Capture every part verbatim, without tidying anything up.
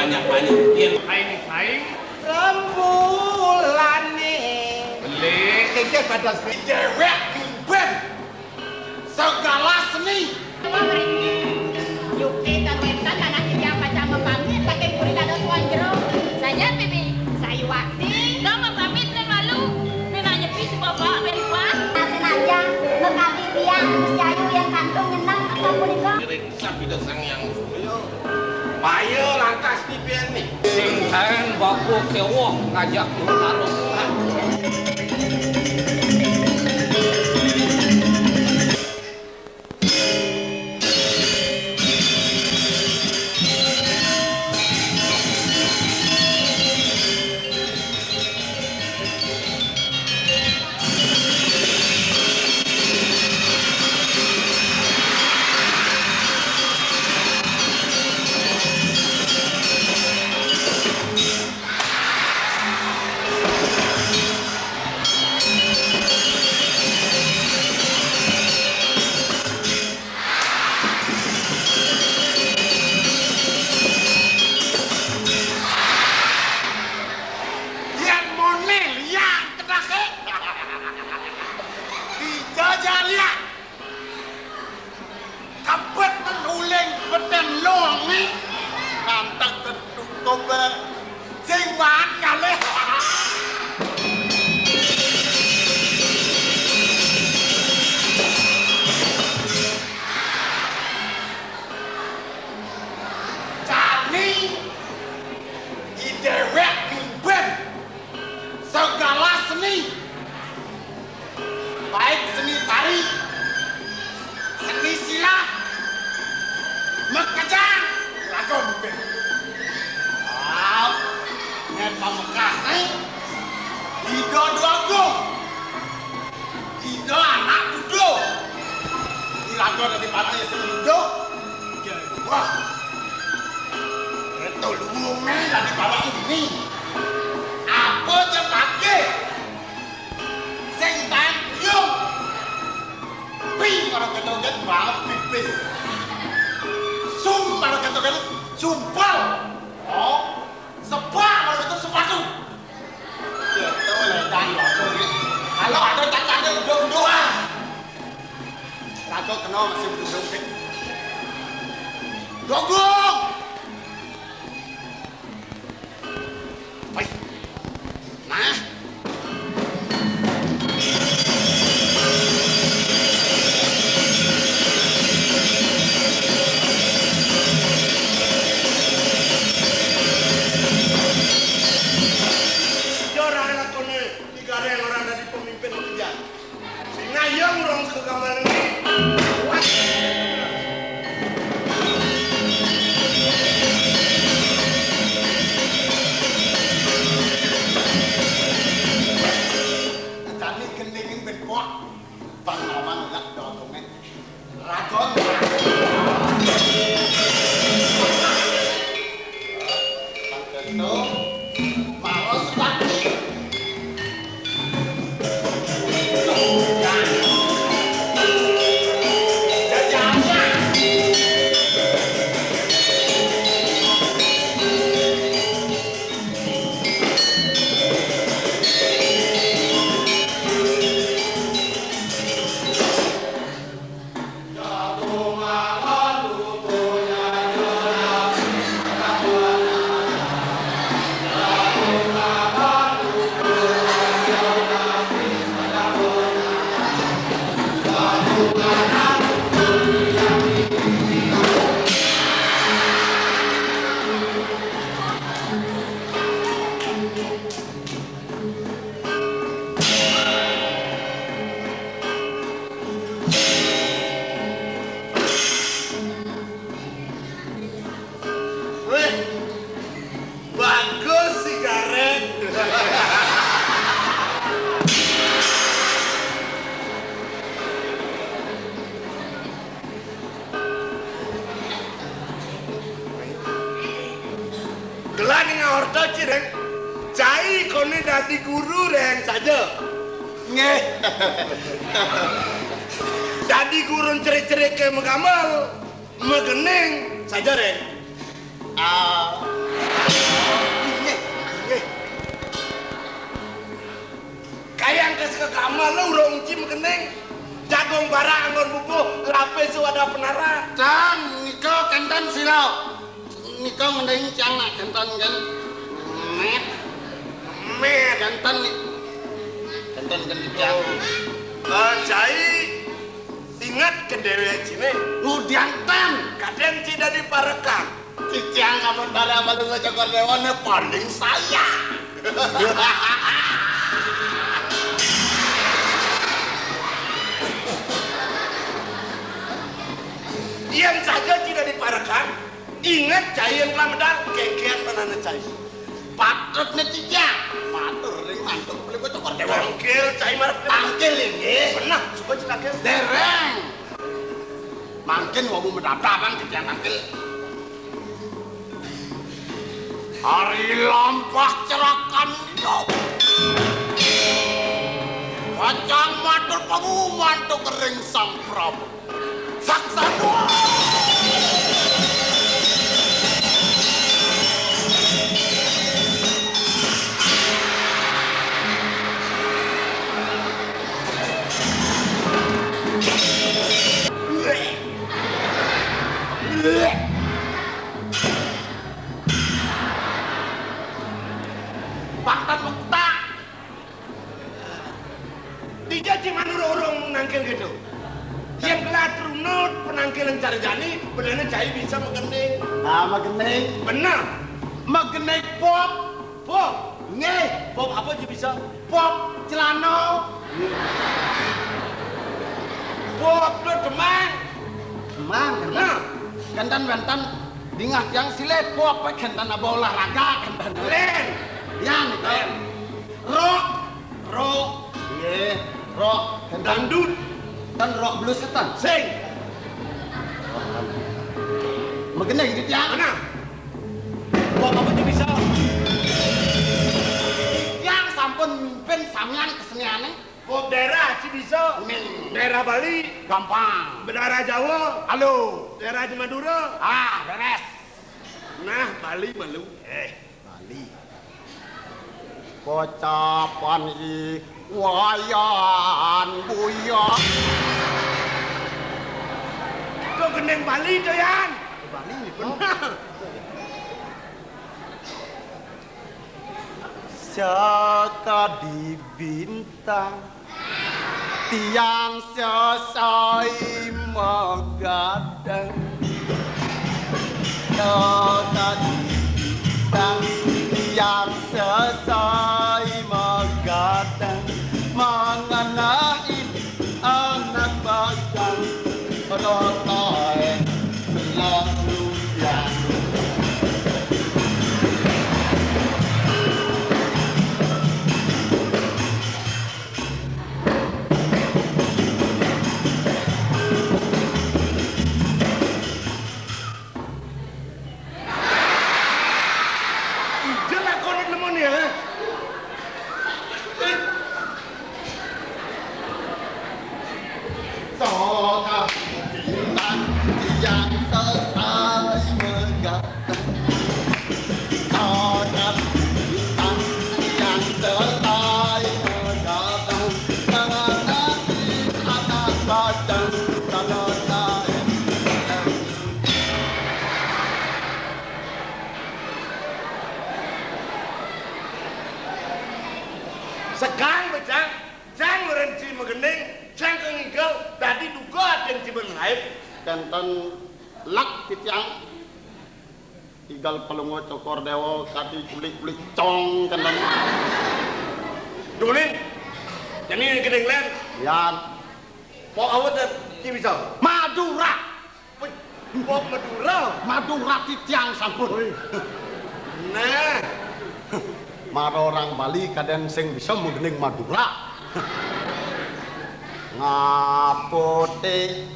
Banyak-banyak. Yen aing saing. Rembulane. Beli. Kengke pada seni. Dewek ngumben. Segala seni. Yukti kawetan anak iya pacang mapamit, saking puri dados wong jero. Saja, Bibi. Sayuwakti. Dong mapamit ning lalu. Ning nyepi si Bapak, Meripa. Senajan mekabi biang Gus Jayu yang kantun nyeneng, punika. Sampida Sang Hyang Surya. Payo lantas dipeni. Sing saen baku kewok ngajak karo Tuhan. Yen mone liang kedahe. Dijajah liang. Kebet uling beten longe. Ngantek ketukup. Sing maan ngalih. Jani i dewek ngumben segala seni, baik seni tari, seni silat, makejang, raga ngumben. Wah, yen pamekasne, Ida Dwagung. Ida anak kudu. Iraga dadi parane sing kudu. Wah. Itu luwunge dadi parane ini. Apa cepatke? Sing taen kuyung. Pi karo ketoget banget pipis. Sum karo ketoget sumpel. Oh, sebak karo ketok sepatu. Gitu, ledan waktu ini. Kalau ada cacatnya udah-udahan. Raga kena masih udah-udah. Dogong! Baik. Nah. Yo, ora lakone digareng ora dadi pemimpin kerja. Sing ayo urung kegambaran. Tadi gendingin ben kuat. Bang Maman nak dodongan. Ragon. Bang Tento. Maros, Pak. Wih, bagus si Gareng. Gelah ning orta, Ci, Reng. Cai kone dadi guru, Reng, saja. Nggih. Dadi guru cerik-cerik ke megamel, megening saja, Reng. Ah. Inggih, inggih. Kayang kes kegamel urung ci mekening. Jagung bara anggon bubuh, lapis su ada penara. Cang, nika kenten sira. Nika ngending cang nak kenten kan. Met. Met. Kenten ni. Kenten kan cang. Eh, cai inget ke dewek cine. Ngudian tan. Kadang ci dadi parekan. Titiang amun bara malu ngecokor dewane paling saya. Yen saja tidak diparekan, inget cai yang telah medal, kekean penana cai. Patutne titiang matur ring mantuk beli ngecokor dewa. Tangkil cai marep. Tangkil inggih. Benah, coba ditangkil. Dereng. Mangkin wau medal-medalan titiang tangkil. Ari lampah cerakan ijo. Pacang matur pangumuman to kering Sang Prabu. Saksana. Pangkat mektak. Dija ci manurung-urung nangkil gitu. Yang telah terunut penangkilan carjani, benarnya cai bisa megening. Nah, megening. Benar. Megening pop. Pop. Nggih. Pop apa aja bisa? Pop celana. Pop lo demang. Demang, kan? Nah. Kenten wenten dingah tiang silih pop, kenten apa olahraga, kenten. Len. Ya, nika. Len. Rock. Rock. Nggih, rock. Kenten. Dangdut. Ten rock blues setan. Sing. Megening gitu ya. Mana? Pop apa aja bisa? Yang sampun mimpin samian keseniane. Pop daerah ci bisa. Nih. Daerah Bali. Gampang. Daerah Jawa. Halo. Daerah di Madura. Ah, beres. Nah, Bali malu. Eh, Bali. Pocapan i wayan buya. Itu gending Bali to, Yan. Bali, bener. Sakadi bintang, tiang sesai megadang. Sakadi bintang, tiang sesai megadang. Mengenai anak bajang, rotae selalu yang. Ija lakonan nemen ya. Toh, kapitan yang selesai megang. Segang becang, jang merenci megening, jang kengigel, dadi duga aden ciben laib. Kenten lek titiang. Igal Palungguh Cokor Dewa kadi kulik-kulik cong kenten. Dulin, jani gedeng len. Yan. Pok awet dan ci bisa. Madura. Wih, pok Madura. Madura titiang sampun. Wih. Nah. Mara orang Bali kadang sing bisa menggening Madura. Ngapote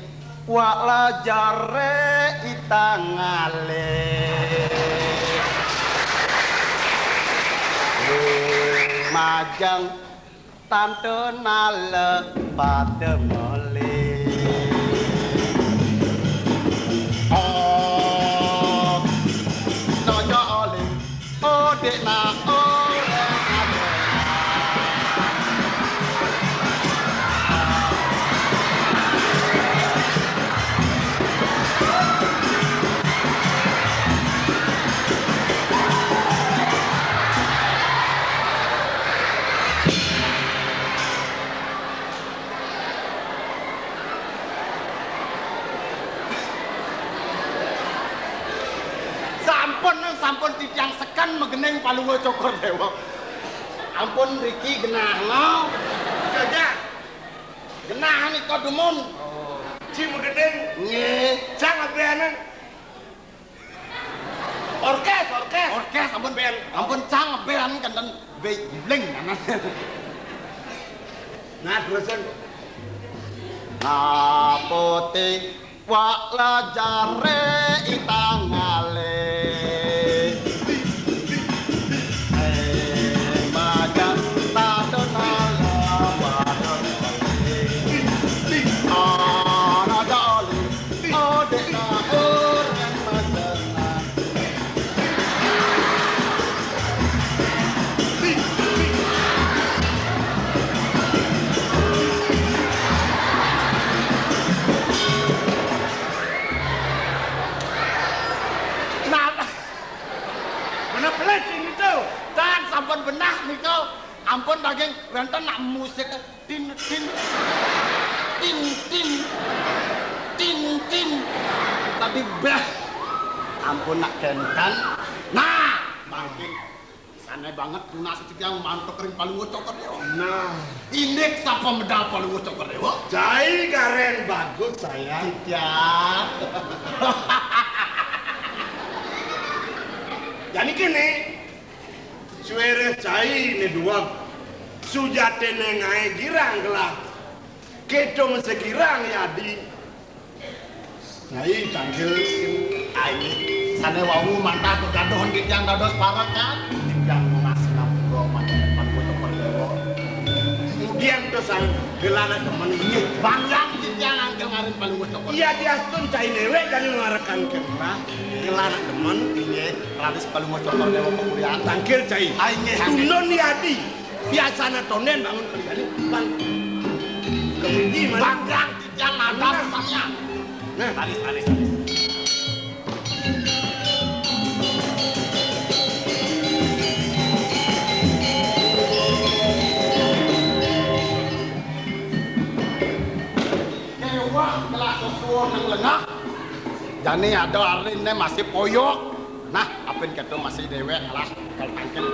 Wak lajare itang ale. Majang tante nale pada mele. Oh, nojo oleh Titiang seken magending Palungguh Cokor Déwa. Ampun riki genah no. Jajah. Genah nika dumun. Ci magending. Nggih. Cang abéané. Orkes, orkes. Orkes ampun bén. Ampun cang bén kénten bé guling anak. Nah, terusin. Naputi wak lajaré itang ngalih. Eh, majan tadon alam wadon. Ana dali, odék na urang majengan. Nah, bener pelit sing itu. Tan sampun benah nika. Ampun daging wénten nak musik tin tin tin tin tin tin. Tadi béh. Ampun nak kénten. Nah, mangkin sané banget tunas titiang mantuk ring Palungguh Cokor Déwa. Nah, indik sapa medal Palungguh Cokor Déwa? Cai garén bagus sayang. Titiang. Jani kéné, suéréh cai né duweg, sujatiné ngaé girang gelah. Kéto mesti girang yadi. Nyai tangkil. Ai, sané wau mantah kegaduhan titiang dados parekan. Titiang nunas sinampura manten Palungguh Cokor Déwa. Kemudian to sang gelana demen. Inggih, banggiang titiang nangkil ngarin Palungguh Cokor. Iya, diastun cai déwék jani marekan kénten. Gelana demen. Inggih, raris Palungguh Cokor Déwa pepurian. Tangkil cai. Ai, inggih, inggih. Tundun yadi. Biasana tondén bangun kali jani. Bang. Kemudi mana? Banggiang titiang nadam. Nah. Samian. Nah. Talis, talis, talis. Kéweh gelah sesuwun nang lenah. Jani ada ariné masih poyok. Nah, apin kéto masih déwék lah, kal tangkil.